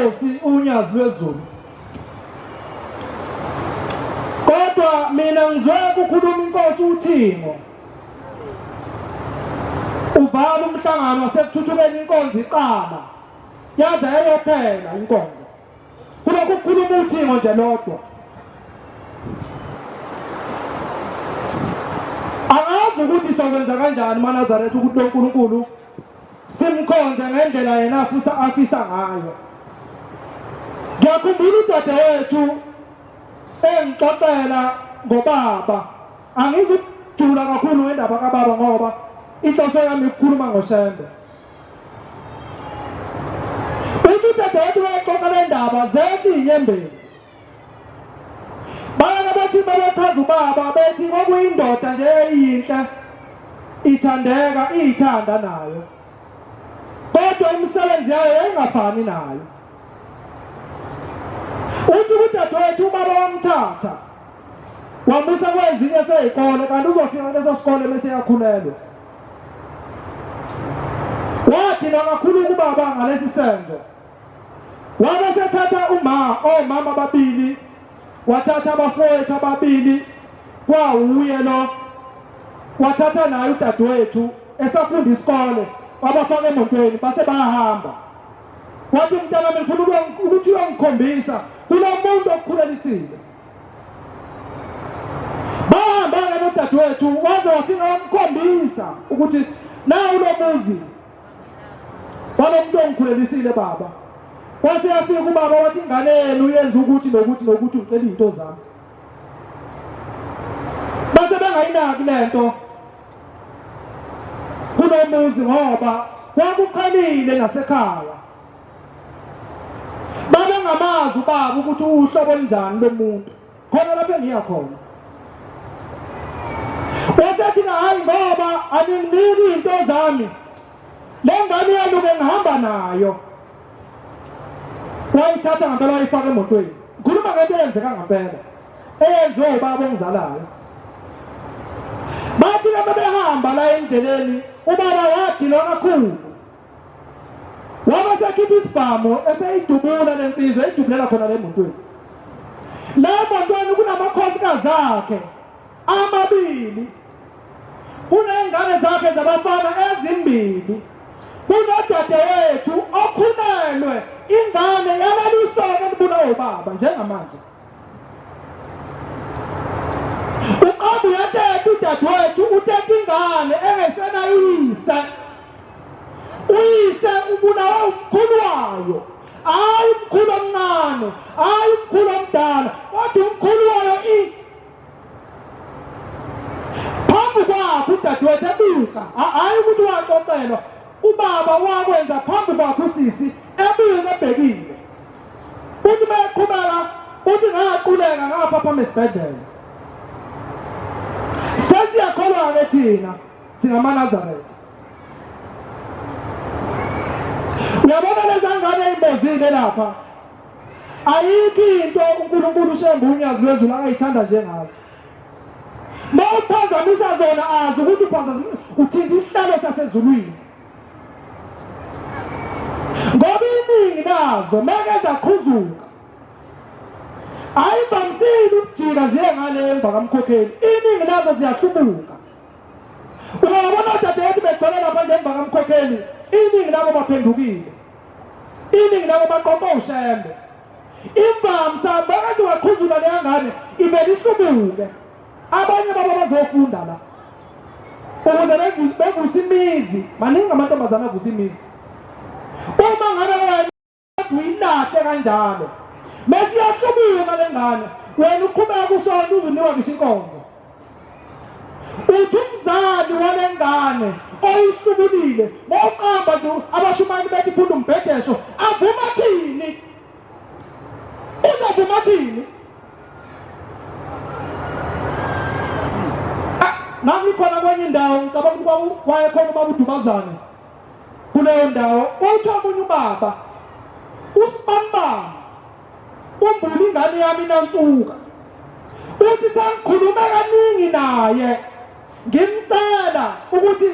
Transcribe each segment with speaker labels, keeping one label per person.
Speaker 1: inkosi uNyazi lwezulu. Kodwa mina ngizwe kukhuluma inkosi uThingo. Uvala umhlangano wasekuthuthukeni inkonzo iqala. Yaze yayophela inkonzo. Kulokhu kukhuluma uThingo nje lodwa. Angazi ukuthi sokwenza kanjani maNazaretha ukuthi lo Nkulunkulu simkhonze ngendlela yena afisa afisa ngayo. Ngiyakhumbula udadewethu engixoxela ngobaba. Angizujula kakhulu ngendaba kababa ngoba inhloso yami ukukhuluma ngoShembe. Uthi udadewethu wayexoxa le ndaba zehla iy'nyembezi. Bayake bethi babechaza ubaba bethi kwakuyindoda nje eyinhle ithandeka iyithanda nayo. Kodwa imisebenzi yayo yayingafani nayo. Uthi kudadewethu ubaba wamthatha wamusa kwezinye seyikole kanti uzofika kuleso sikole mese yakhulelwa. Wadinwa kakhulu kubaba ngalesi senzo. Wabe sethatha uma omama ababili wathatha abafowethu ababili kwawuye lo wathatha naye udadewethu esafunda isikole wabafaka emotweni base bayahamba. Wathi mntanami ngifuna ukuthi uyongikhombisa kulo muntu okukhulelisile. Bahamba-ke nodadewethu waze wafika wamkhombisa ukuthi nawu lo muzi walo muntu ongikhulelisile baba. Wase yafika ubaba wathi ingane yenu yenza ukuthi nokuthi nokuthi ngicela izinto zami. Base bengayinaki lento kulo muzi ngoba kwakuqhelile nasekhaya. Babengamazi ubaba ukuthi uhlobo olunjani lomuntu. Khona lapho engiya khona. Wasethi hayi ngoba aninginiki izinto zami. Le ngane yenu bengihamba nayo. Wayithatha ngempela wayifaka emotweni. Ngikhuluma ngento eyenzeka ngempela. Eyenziwe ubaba ongizalayo. Bathi laba behamba la endleleni ubaba wadilwa kakhulu. Wabe sekhipha isibhamu eseyidubula lensizwa eyidubulela khona le motweni. La emotweni kunamakhosikazi akhe amabili. Kuney'ngane zakhe zabafana ezimbili. Kunodadewethu okhulelwe ingane yaleli soka elibulawa ubaba njengamanje. Uqamba uyateta udadewethu uteta ingane engesenayo uyise. Uyise ubulawa umkhulu wayo. Hayi umkhulu omncane, hayi umkhulu omdala, kodwa umkhulu wayo i phambi kwakhe udadewethu ebuka, hhayi ukuthi waxoxelwa, ubaba wakwenza phambi kwakhe usisi ebuka ebhekile. Uthi beqhubeka uthi ngaquleka ngaphaphama esibhedlela. Sesiyakholwa-ke thina singamaNazaretha. Uyabona lezi ngane eyimbozile lapha, ayikho into uNkulunkulu uShembe uNyazi lwezulu akayithanda njengazo. Mawuphazamisa zona azi ukuthi uphazamisa uthinta isihlalo sasezulwini. Ngoba iningi lazo meke zaqhuzuka ayivamisile ukujika ziye ngale emva kamkhokheli, iningi lazo ziyahlubuka. Ungabona odadewethu begcwele lapha nje emva kamkhokheli, iningi labo baphendukile, iningi labo baqoqo uShembe. Imvamsa bakathi waqhuzula leya ngane ivele ihlubuke. Abanye babo bazofunda la ukuze bevuse imizi. Maningi amantombazane avusa imizi. Uma ngabe wena uyilahle kanjalo mese iyahlubuka le ngane, wena uqhubeka usonto uzunikwa ngisho inkonzo. Uthi umzali wale ngane oyihlubulile mawuqamba nje abashumayeli bethi funda umbhedesho, avuma thini? Uzovuma thini? Ngangikhona kwenye indawo, ngicabanga ukuthi wayekhona ubaba uDubazane kuleyo ndawo. Uthi omunye ubaba usibanibani umbula ingane yami inansuka, uthi sengikhulume kaningi naye ngimcela ukuthi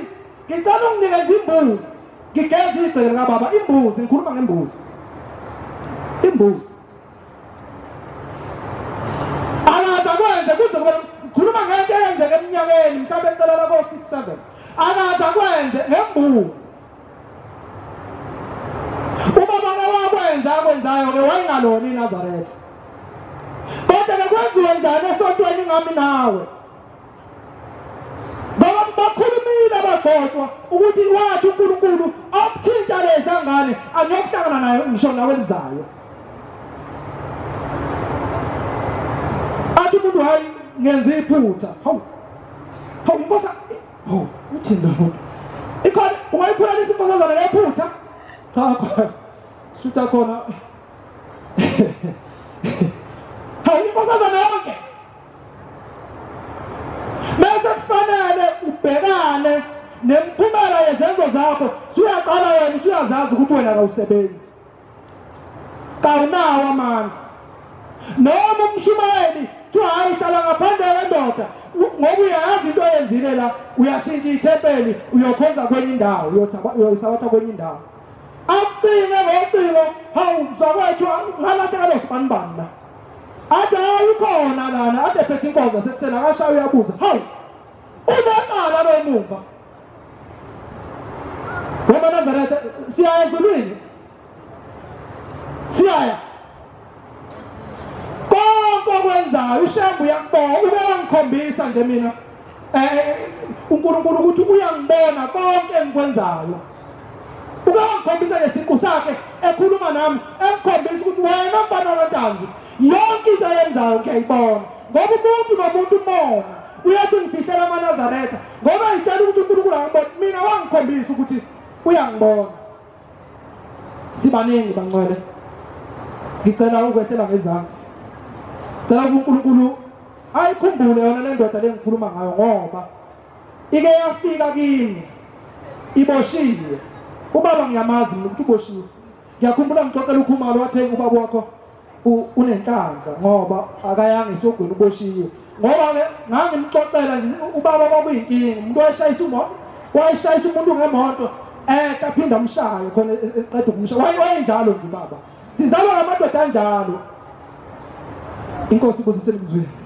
Speaker 1: ngicela unginike nje imbuzi ngigeze igceke likababa. Imbuzi, ngikhuluma ngembuzi. Imbuzi. Akaze akwenze kuze kube khuluma ngento eyenzeka eminyakeni mhlawumbe ecela lako 6 7. Akaze akwenze ngembuzi. Ubaba ke wakwenza akwenzayo ke wayengalona iNazaretha. Kodwa ke kwenziwe njani esontweni ngami nawe? Ngoba bakhulumile abagcotshwa ukuthi wathi uNkulunkulu akuthinta leza ngane angiyokuhlangana nayo ngisho nawe elizayo. Athi umuntu hayi ngenza iphutha. Hawu. Hawu inkosi hawu uthini lo muntu? Ikhona ungayiphulalisa inkosazana ngephutha? Cha khona. Shutha khona. Hawu inkosazana yonke. Bese kufanele ubhekane nemiphumela yezenzo zakho. Suyaqala wena usuyazazi ukuthi wena kawusebenzi. Kawunawo amandla. Noma umshumayeli kuthiwa hayi hlala ngaphandle kwendoda ngoba uyayazi into oyenzile la uyashintsha ithempeli uyokhonza kwenye indawo uyosabatha kwenye indawo. Akucinge ngocingo hawu mzakwethu ngalahleka lo sibanibani la. Athi hayi ukhona lana ade phethe inkonzo sekuseni akashaya uyabuza hawu unecala lo mumva ngoba Nazaretha siyaya ezulwini siyaya konke okwenzayo uShembe uyakubona ube wangikhombisa nje mina eh, eh, uNkulunkulu ukuthi uyangibona konke engikwenzayo Uke wangikhombisa nje siqu sakhe ekhuluma nami engikhombisa ukuthi wena mfana kaNtanzi yonke into ayenzayo ngiyayibona ngoba umuntu nomuntu umona uyathi ngifihlela amaNazaretha ngoba ngitshela ukuthi uNkulunkulu akangiboni mina wangikhombisa ukuthi uyangibona sibaningi bangcwele ngicela ukwehlela ngezansi cela uNkulunkulu ayikhumbule yona le ndoda lengikhuluma ngayo ngoba Ike yafika kimi iboshiwe. Ubaba ngiyamazi mina ukuthi uboshiwe. Ngiyakhumbula ngixoxela uKhumalo wathe ubaba wakho unenhlanhla ngoba akayanga esogweni uboshiwe. Ngoba ke ngangimxoxela nje ubaba kwakuyinkinga umuntu wayeshayisa umoto wayeshayisa umuntu ngemoto eh aphinda amshaye khona eqeda ukumshaya wayenjalo nje ubaba. Sizalwa ngamadoda anjalo. Inkosi ibusise likuzwile.